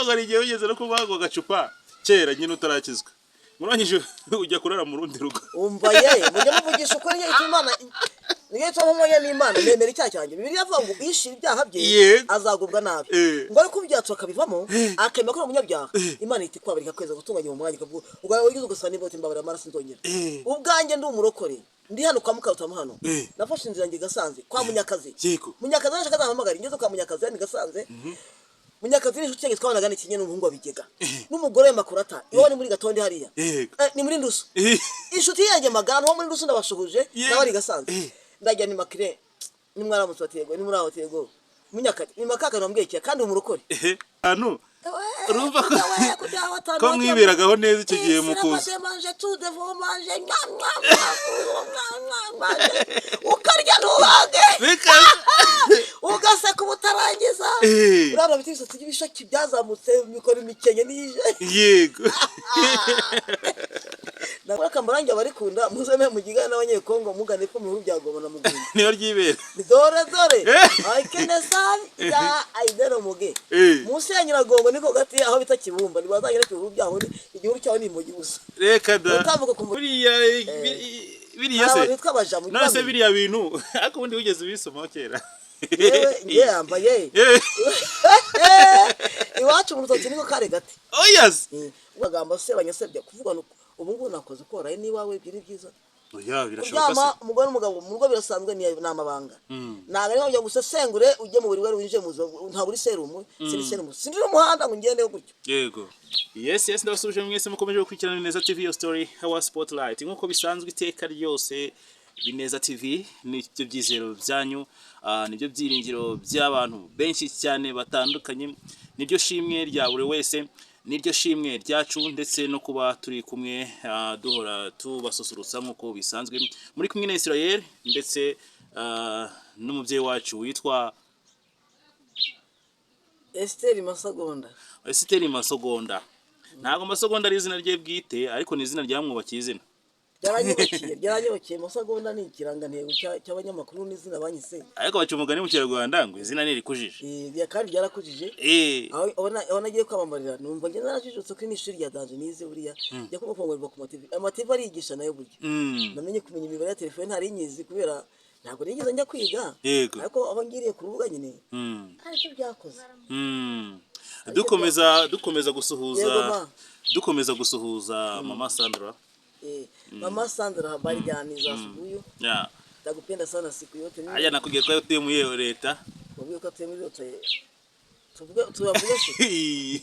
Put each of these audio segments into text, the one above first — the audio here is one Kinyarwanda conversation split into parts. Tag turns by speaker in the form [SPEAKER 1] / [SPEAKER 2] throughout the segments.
[SPEAKER 1] Ariko hari igihe wigeze no kunywa ako gacupa kera nyine utarakizwa, murangije ujya kurara mu rundi rugo.
[SPEAKER 2] Umva ye, mujye muvugisha ukuri. Niyo gituma Imana, niyo gituma nkumenya n'Imana nemera icyaha cyanjye. Bibiliya avuga ngo uyishira ibyaha bye azagubwa nabi. Ngo ariko ubyatura akabivamo, akemera ko ari umunyabyaha, Imana ihita ikwabarika kweza gutunganya mu mwanya, ikavuga ubwo wagize ugasanga niba uti mbabarira amaraso nzongera. Ubwanjye ndi umurokore, ndi hano kwa Mukarutamu hano. Nafashe inzira njye Gasanze kwa Munyakazi. Munyakazi arashaka azampamagara, ngeze kwa Munyakazi hano i Gasanze. Munyakazi ni inshuti yanjye, twabanaga n'ikinye n'umuhungu wa Bigega n'umugore we Makurata, iwabo ni muri Gatonde hariya. Ni muri Ndusu. Inshuti yanjye magana wo muri Ndusu, ndabashuhuje. Nawe ari Gasanze. Ndajya ni makire, ni mwaramutse batego, ni muri aho tego Munyakazi, ni makaka nambwiye kandi umurokore.
[SPEAKER 1] Hano urumva ko mwiberagaho neza icyo gihe mukuza.
[SPEAKER 2] Manje tu devo manje mwa mwa mwa mwa mwa, ukarya ntuhage,
[SPEAKER 1] Reka.
[SPEAKER 2] ugaseka ubutarangiza. Urabona bifite ibisatsi by'ibishaki byazamutse bikora imikenke n'ije. Nakora kamarangi abarikunda muzeme mugigana n'Abanyekongo mugane ko mu bihugu bya Goma na Mugunga.
[SPEAKER 1] Niyo ryibera.
[SPEAKER 2] Dore dore aikenesa ya aidero muge munsi ya Nyiragongo niko gati aho bita Kibumba, ntibazagera ku bihugu byaho, ni igihuru cyaho ni imogi gusa.
[SPEAKER 1] Reka da.
[SPEAKER 2] Utambuka ku
[SPEAKER 1] Buriya biriya
[SPEAKER 2] Hari
[SPEAKER 1] se
[SPEAKER 2] abantu bitwa abajamu.
[SPEAKER 1] None se biriya bintu, ariko ubundi wigeze ubisomaho kera?
[SPEAKER 2] Yewe, nge yambaye iwacu mu rutoki niko kare gati.
[SPEAKER 1] Oh yes.
[SPEAKER 2] Ugagamba se abanyasebya kuvuga nuko ubu ngubu nakoze uko waraye n'iwawe, ibyo ni byiza.
[SPEAKER 1] Oya, birashoboka
[SPEAKER 2] Kuryama
[SPEAKER 1] se?
[SPEAKER 2] umugore n'umugabo mu rugo birasanzwe, ni amabanga. Ntabwo ari ngombwa ngo usesengure ujye mu buriri winjire mu buzima, ntabwo uri serumu, sindi serumu, sindi n'umuhanda ngo ngendeho gutyo.
[SPEAKER 1] Yego, yes, ndabasubije mwese mukomeje gukurikirana Neza TV, your story, our spotlight. Nk'uko bisanzwe iteka ryose, Bineza TV nibyo byizero byanyu, nibyo byiringiro by'abantu benshi cyane batandukanye, niryo shimwe rya buri wese, niryo shimwe ryacu, ndetse no kuba turi kumwe, duhora tubasusurutsa nk'uko bisanzwe. Muri kumwe na Israel ndetse n'umubyeyi wacu witwa
[SPEAKER 2] Esther Masagonda.
[SPEAKER 1] Esiteri Masogonda. Ntabwo Masogonda ari izina rye bwite, ariko ni izina ryamwubakiye izina.
[SPEAKER 2] Byaranyubakiye, byaranyubakiye. Masagonda ni ikirangantego cy'abanyamakuru n'izina banyise.
[SPEAKER 1] Ariko baca umugani mu Kinyarwanda ngo izina ntirikujije.
[SPEAKER 2] Kandi byarakujije. Aho nagiye kwamamarira numva njye narajijutse ko n'ishuri rya danje nize buriya njya kumva ngo ku ma TV, ama TV arigisha nayo burya. Namenye kumenya imibare ya telefone ntari nyizi kubera ntabwo nigeze njya kwiga. Ariko aho ngiriye ku rubuga nyine aricyo byakoze.
[SPEAKER 1] Dukomeza gusuhuza
[SPEAKER 2] Yego, ma.
[SPEAKER 1] Dukomeza gusuhuza Mama Sandra.
[SPEAKER 2] Mama Sandra, habari gani za asubuhi? Nakupenda sana siku yote mimi.
[SPEAKER 1] Aya nakubwiye ko utuye muri iyo leta.
[SPEAKER 2] Wabwiye ko atuye muri leta, tuvuge tubavuge se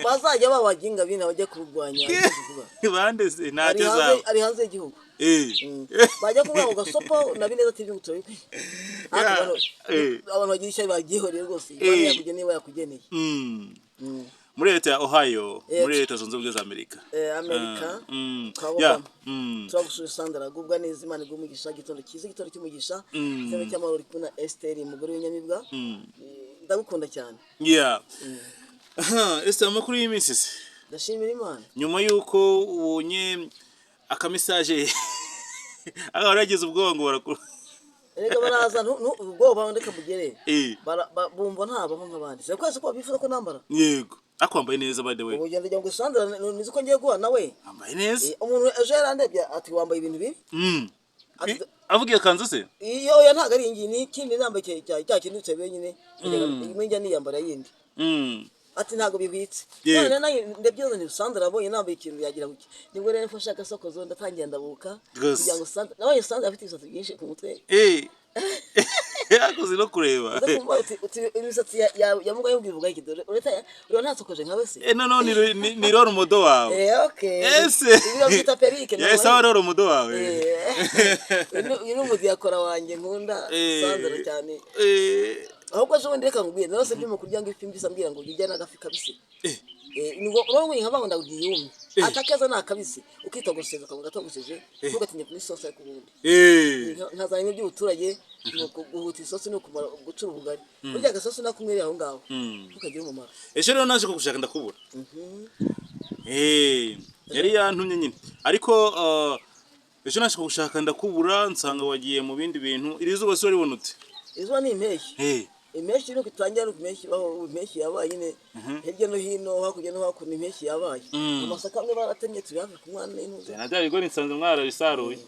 [SPEAKER 2] bazajya babaginga bina bajya kurwanya ibyo tuvuga.
[SPEAKER 1] Bande se?
[SPEAKER 2] Ari
[SPEAKER 1] Ntacyo
[SPEAKER 2] hanze,
[SPEAKER 1] zaba.
[SPEAKER 2] ari hanze y'igihugu. Bajya kuvuga ngo gasopo na Bineza TV ngo turabikwiye. Ariko abantu bagira ishyari baryihoreye rwose. Imana yakugeneye iba yakugeneye.
[SPEAKER 1] Muri leta ya Ohio, muri Leta Zunze Ubumwe za Amerika.
[SPEAKER 2] Amerika. Kwa Obama. Turagushuje Sandra, gubwa neza, Imana iguhe umugisha, igitondo cyiza, igitondo cy'umugisha, igitondo cy'amahoro. Uri kumwe na Esther, umugore w'inyamibwa. Ndagukunda cyane.
[SPEAKER 1] Yeah. Ese amakuru y'iminsi se?
[SPEAKER 2] Ndashimira Imana.
[SPEAKER 1] Nyuma y'uko ubonye aka message, aho wari wagize ubwoba ngo barakuru.
[SPEAKER 2] Erega baraza ubwoba ndeka mugere. Bumva ntabaho nk'abandi, se kwese ko bifuza ko nambara.
[SPEAKER 1] Yego, ariko wambaye neza, by the way.
[SPEAKER 2] Ubu ngenda ngo Sandra nizi ko ngiye guha nawe.
[SPEAKER 1] Wambaye neza.
[SPEAKER 2] Umuntu ejo yarandebye ati wambaye ibintu bibi. Ati
[SPEAKER 1] Avuga iyo kanzu se?
[SPEAKER 2] Iyo oya, ntabwo ari iyi ngiyi, ni ikindi nambaye cya kindi cya wenyine imwe njya niyambara yindi. Ati ntabwo bihwitse. None nanjye ndabyibaza nti Sandra abonye nambaye ikintu yagira gutya. Nibwo rero mfashe agasokozo ndatangira ndabuka kugira ngo Sandra, nabonye Sandra afite ibisatsi byinshi ku mutwe.
[SPEAKER 1] Yakoze no kureba.
[SPEAKER 2] Uza kumva uti imisatsi ya mugayo ubwivuga iki? Dore ureta uriya ntasokoje nkawe se?
[SPEAKER 1] No, ni role model wawe.
[SPEAKER 2] Okay.
[SPEAKER 1] Ese
[SPEAKER 2] Ibi babyita perruque.
[SPEAKER 1] Yes, aho role model wawe.
[SPEAKER 2] Uyu ni umudiyakora wanjye nkunda, Sandra cyane. Ahubwo ejo bundi reka nkubwire, narose byuma kurya ngo ifi mbisi, ambwira ngo ujye n'agafi kabisi. Nubwo urabona nkaba ngo ndabwiye yumye. Atakeza ni akabisi ukitogoseza ukabona gatogosheje, ntugatinye kuri isosi, ariko ubundi nkazana ibintu by'ubuturage, ni guhuta isosi ni ukumara gucura ubugari, burya agasosi nakunywereye aho ngaho ntukagira umumaro.
[SPEAKER 1] Ejo rero naje kugushaka ndakubura. Yari yantumye nyine, ariko ejo naje kugushaka ndakubura, nsanga wagiye mu bindi bintu. Iri zuba se waribona ute?
[SPEAKER 2] Izuba ni impeshyi. Impeshyi nuko itangira, nuko impeshyi ibaho. Impeshyi yabaye nyine hirya no hino, hakurya no hakuno, impeshyi yabaye. Amasaka amwe baratemye, turi hafi kunywa n'intuza.
[SPEAKER 1] Na bya bigori nsanze mwarabisaruye.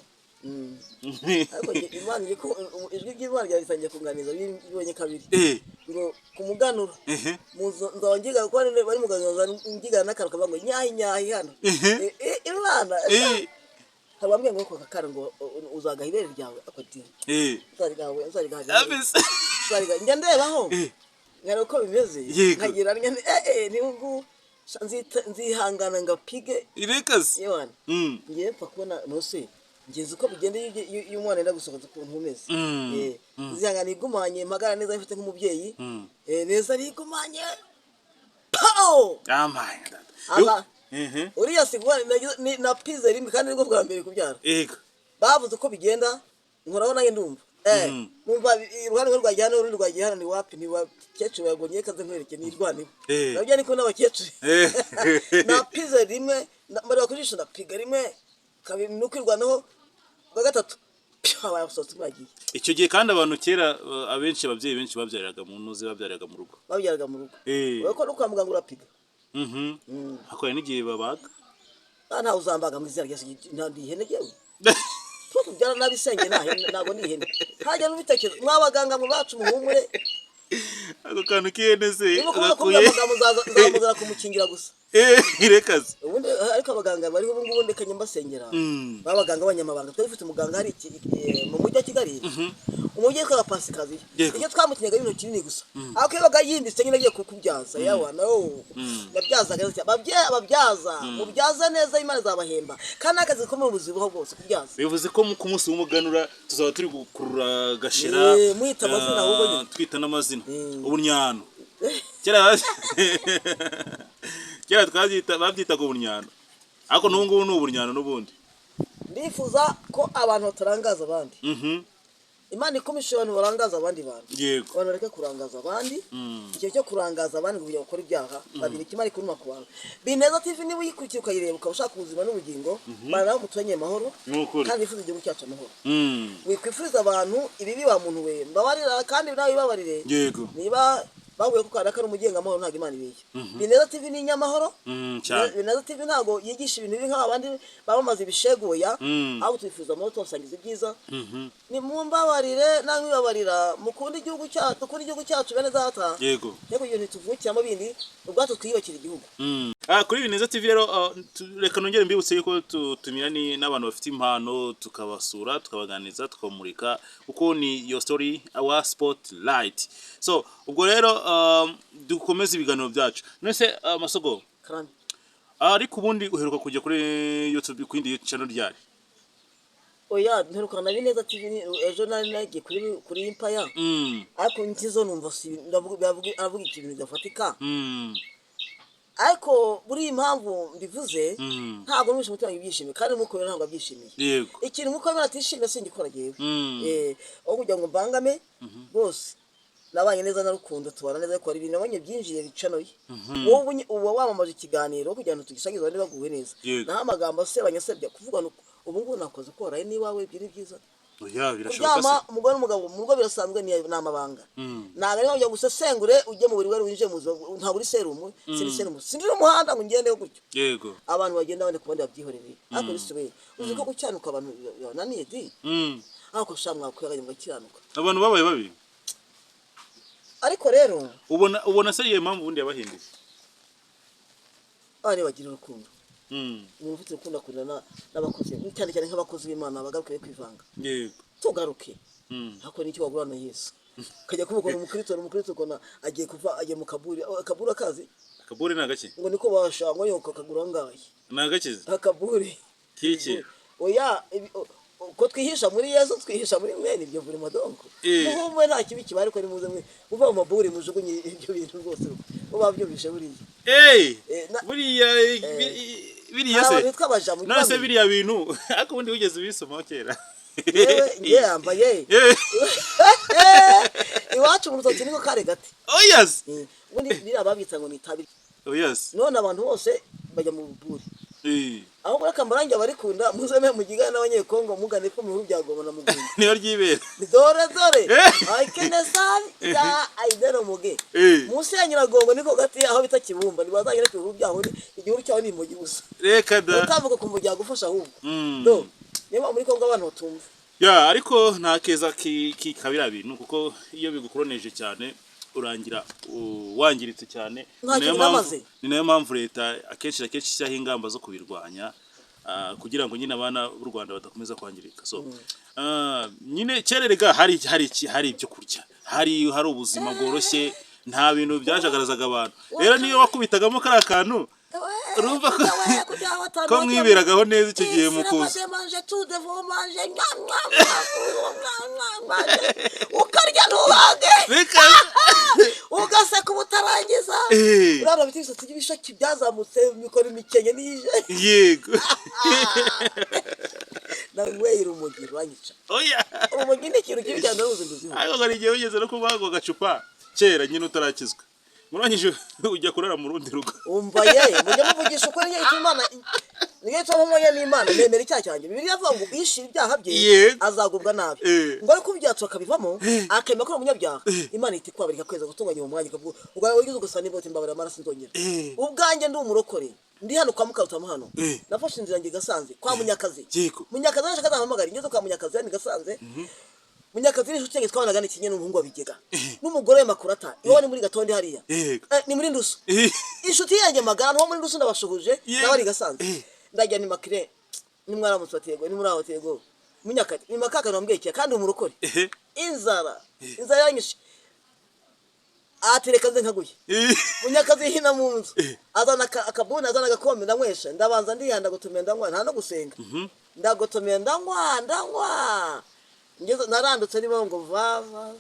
[SPEAKER 2] Ariko Imana iri ijwi ry'Imana ryaritangiye kunganiza bibonye kabiri ngo ku muganura nzaba ngiga kuko bari muganura, nzaba ngigana n'akantu kavuga ngo nyahi nyahi hano. Imana hari bamwe ngo ako kakara ngo uzagaha ibere ryawe, ako di uzarigaha, uzarigaha, uzarigaha. Njya ndebaho nkareba uko bimeze, nkagira njya ni ubu nzihangana ngapige.
[SPEAKER 1] Irekazi.
[SPEAKER 2] Yewana, ngiye mpfa kubona nose ngeze uko bigenda iyo umwana yenda gusohoza ukuntu umeze. Nzihangana igumanye, mpagara neza mfite nk'umubyeyi. Neza rigumanye pao.
[SPEAKER 1] Amaye.
[SPEAKER 2] Aba uriya si kuba napize rimwe kandi nibwo bwa mbere kubyara. Bavuze uko bigenda, nkoraho nanjye ndumva numva uruhande rumwe rwagiye hano, urundi rwagiye hano. Ni wapi, ni bakecuru bagongeye kaze nkwereke nirwaneho. Nabyo niko n'abakecuru. Napize rimwe, mbareba ku jisho, ndapiga rimwe, kabiri, ni ukwirwanaho, bwa gatatu pyo, habaye abasohotse bagiye.
[SPEAKER 1] Icyo gihe kandi abantu kera, abenshi, ababyeyi benshi babyariraga mu ntuzi, babyariraga mu rugo.
[SPEAKER 2] Babyaraga mu rugo. Urabona ko no kwa muganga urapiga.
[SPEAKER 1] Hakora n'igihe babaga.
[SPEAKER 2] Ah, ntawe uzambaga mu izina rya Yesu. Nta ndi ihene jyewe? Tuba tubyara n'abisenge, nta hene, ntabwo ni ihene. Ntajya n'ubitekerezo mw'abaganga mwe bacu, muhumure.
[SPEAKER 1] Ako kantu k'ihene se?
[SPEAKER 2] Niba ukubona kuvuga amagambo nzamuzana kumukingira gusa.
[SPEAKER 1] Irekazi.
[SPEAKER 2] Ubundi ariko abaganga bariho ubu ngubu, ndeka mbasengera. B'abaganga b'abanyamabanga, twari dufite umuganga hari mu mujyi wa Kigali, umubyeyi witwaga Pasikaziya. Icyo twamutinyaga ibintu kinini gusa, ariko yabaga yimbitse nyine agiye kukubyaza, yawa nawe yabyazaga neza cyane. Ababyaza mubyaza neza, Imana izabahemba, kandi n'akazi gakomeye mu buzima bubaho bwose kubyaza.
[SPEAKER 1] Bivuze ko ku munsi w'umuganura tuzaba turi gukurura gashira.
[SPEAKER 2] Mwita amazina ahubwo nyine.
[SPEAKER 1] Twita n'amazina. Ubunyano kera kera twabyita, babyitaga ubunyano, ariko n'ubu ngubu ni ubunyano n'ubundi.
[SPEAKER 2] Ndifuza ko abantu batarangaza abandi. Imana ikumisha abantu barangaza abandi bantu. Abantu bareke kurangaza abandi. Igihe cyo kurangaza abandi ngo kugira gukora ibyaha babiri, Imana ikuruma ku bantu. Bineza TV, niba uyikurikira ukayireba, ukaba ushaka ubuzima n'ubugingo, bana nawe muturanye amahoro.
[SPEAKER 1] Ni ukuri.
[SPEAKER 2] Kandi wifuza igihugu cyacu amahoro, wikwifuriza abantu ibibi. Wa muntu we, mbabarira kandi nawe wibabarire. Niba bahuye ko kanaka ari umugengamahoro, ntabwo Imana ibeshya. Bineza TV ni inyamahoro.
[SPEAKER 1] Cyane.
[SPEAKER 2] Bineza TV ntabwo yigisha ibintu bibi nk'abandi bamamaza ibisheguya, ahubwo twifuza amahoro, tubasangiza ibyiza. Nimumbabarire namwe mwibabarira, mukunde igihugu cyacu, dukunde igihugu cyacu, bene data. Ariko ibintu tuvukiramo bindi, ubwacu twiyubakira igihugu.
[SPEAKER 1] Kuri Bineza TV rero, reka nongere mbibutse yuko tumira n'abantu bafite impano, tukabasura, tukabaganiriza, tukamurika, kuko ni your story, our spotlight. So ubwo rero dukomeze ibiganiro byacu. None se Masogo,
[SPEAKER 2] Karame.
[SPEAKER 1] ariko ubundi uheruka kujya kuri YouTube, ku yindi channel, ryari?
[SPEAKER 2] Oya, mperukana na Bineza TV ejo nari nagiye kuri Impaya. Ariko nkizo numva si ndavuga, aravuga ibintu bidafatika. Ariko buriya impamvu mbivuze, ntabwo numvise umutima wanjye ubyishimiye, kandi Umwuka Wera ntabwo abyishimiye. Ikintu Umwuka Wera atishimiye singikora jyewe. Aho kugira ngo mbangame rwose, nabanye neza na Rukundo, tubana neza, ariko hari ibintu nabonye byinjiye bicanoye. Wowe uba wamamaje ikiganiro kugira ngo tugisangize abandi baguwe neza, naho amagambo asebanya, asebya kuvuga nuko ubu ngubu nakoze ko waraye n'iwawe, ibyo ni byiza.
[SPEAKER 1] Oya, birashoboka
[SPEAKER 2] Kuryama
[SPEAKER 1] se?
[SPEAKER 2] umugore n'umugabo mu rugo birasanzwe, ni amabanga. Ntabwo ari ngombwa ngo usesengure ujye mu buriri, winjire mu buzima. Ntabwo uri serumu, sindi serumu, sindi n'umuhanda ngo ngendeho gutyo. Abantu bagenda abandi ku bandi babyihorere. Ariko bisubiye, uzi ko gukiranuka abantu bananiye di. Ariko sha mwakwihanganye mugakiranuka.
[SPEAKER 1] Abantu babaye babi.
[SPEAKER 2] Ariko rero
[SPEAKER 1] Ubona se iyo mpamvu ubundi yabahinduye?
[SPEAKER 2] Abana bagira urukundo. Umuntu ufite urukundo akundana n'abakozi, cyane cyane nk'abakozi b'Imana, bagaruke kwivanga. Tugaruke. Ariko nicyo wagura na Yesu, ukajya kumukora umukristo, umukristo ukabona agiye kuva, agiye mu kaburi. Akaburi akazi?
[SPEAKER 1] Akaburi ni agaki?
[SPEAKER 2] Ngo niko basha ngo yoko kagura ngaye.
[SPEAKER 1] Ni agakiza?
[SPEAKER 2] Akaburi.
[SPEAKER 1] Kiki?
[SPEAKER 2] Oya, ko twihisha muri Yesu, twihisha muri mwene ibyo buri madonko. Muhumwe nta kibi kiba, ariko nimuze mwe uva mu maburi, mujugunye ibyo bintu rwose, uba byumvishe buriya.
[SPEAKER 1] Buriya biriya
[SPEAKER 2] Hari
[SPEAKER 1] se
[SPEAKER 2] abantu bitwa abajamu.
[SPEAKER 1] None se biriya bintu, ariko ubundi wigeze ubisomaho kera?
[SPEAKER 2] Yewe, ngiye yambaye iwacu mu rutoki niko kare gati.
[SPEAKER 1] Oh yes.
[SPEAKER 2] Ubundi biriya babitsa ngo ni itabi.
[SPEAKER 1] Oh yes.
[SPEAKER 2] None abantu bose bajya mu buburi. Ahubwo reka mbarange abarikunda, muzeme mugigane n'Abanyekongo, mugane epfo mu bihugu bya Goma na Mugunga.
[SPEAKER 1] Niyo ryibera.
[SPEAKER 2] Dore dore ayikenesa ya ayidero muge munsi ya Nyiragongo, niko gati aho bita Kibumba, ntibazagere ku bihugu byaho, igihugu cyaho ni imugi gusa.
[SPEAKER 1] Reka da.
[SPEAKER 2] Utavuga ku muryango ufasha ahubwo. Do niba muri Kongo abantu batumva.
[SPEAKER 1] Ya, ariko nta keza kabira bintu, kuko iyo bigukoroneje cyane urangira wangiritse cyane.
[SPEAKER 2] Nta
[SPEAKER 1] Ni nayo
[SPEAKER 2] kintu
[SPEAKER 1] mpamvu
[SPEAKER 2] namaze.
[SPEAKER 1] Ni nayo mpamvu leta akenshi na kenshi ishyiraho ingamba zo kubirwanya, kugira ngo nyine abana b'u Rwanda badakomeza kwangirika. So nyine kera rega hari ibyo kurya, hari ubuzima bworoshye, nta bintu byajagarazaga abantu. Rero niyo wakubitagamo kariya kantu, urumva ko mwiberagaho neza icyo gihe mu kuza.
[SPEAKER 2] Ukarya ntubage.
[SPEAKER 1] Reka.
[SPEAKER 2] Ugaseka uba utarangiza. Uriya bafite ibisatsi by'ibishaki byazamutse bikora imikenke n'ije. Nanyweye urumogi ruranyica.
[SPEAKER 1] Oya.
[SPEAKER 2] Urumogi ni ikintu kibi cyane, ndaruzi, nduziho.
[SPEAKER 1] Ariko hari igihe wigeze no kunywa ako gacupa kera nyine utarakizwa, murangije ujya kurara mu rundi rugo.
[SPEAKER 2] Umva ye, mujya muvugisha ukuri. Niyo gituma Imana, niyo gituma nkumanya n'Imana, nemera icyaha cyanjye. Bibiliya avuga ngo uyishira ibyaha bye azagubwa nabi. Ngo ariko ubyatura akabivamo, akemera ko ari umunyabyaha, Imana ihita ikwabarika kweza gutunganya uwo mwanya, ikavuga ubwo wagize ugasanga niba mbabarira amaraso nzongera. Ubwanjye ndi umurokore, ndi hano kwa Mukarutamu hano. Nafashe inzira njye Gasanze kwa Munyakazi. Munyakazi naje kazampamagara, ngeze kwa Munyakazi yani Gasanze. Munyakazi ni inshuti yanjye, twabanaga n'ikinye n'umuhungu wa Bigega n'umugore we Makurata, iwabo ni muri Gatonde hariya. Ni muri Ndusu. Inshuti yanjye magara nko muri Ndusu, ndabashuhuje. N'abari Gasanze. Ndajya ni makire, nimwaramutse batego, ni muri aho tego Munyakazi ni makaka nambwiye kandi umurokore. Inzara yanyishe, atereka nze nkaguye. Munyakazi hina mu nzu, azana akabuni, azana agakombe, ndanywesha, ndabanza ndihanda, ndagotomera, ndanywa, nta no gusenga, ndagotomera, ndanywa, ndanywa, ngeze narandutse niba ngo va va.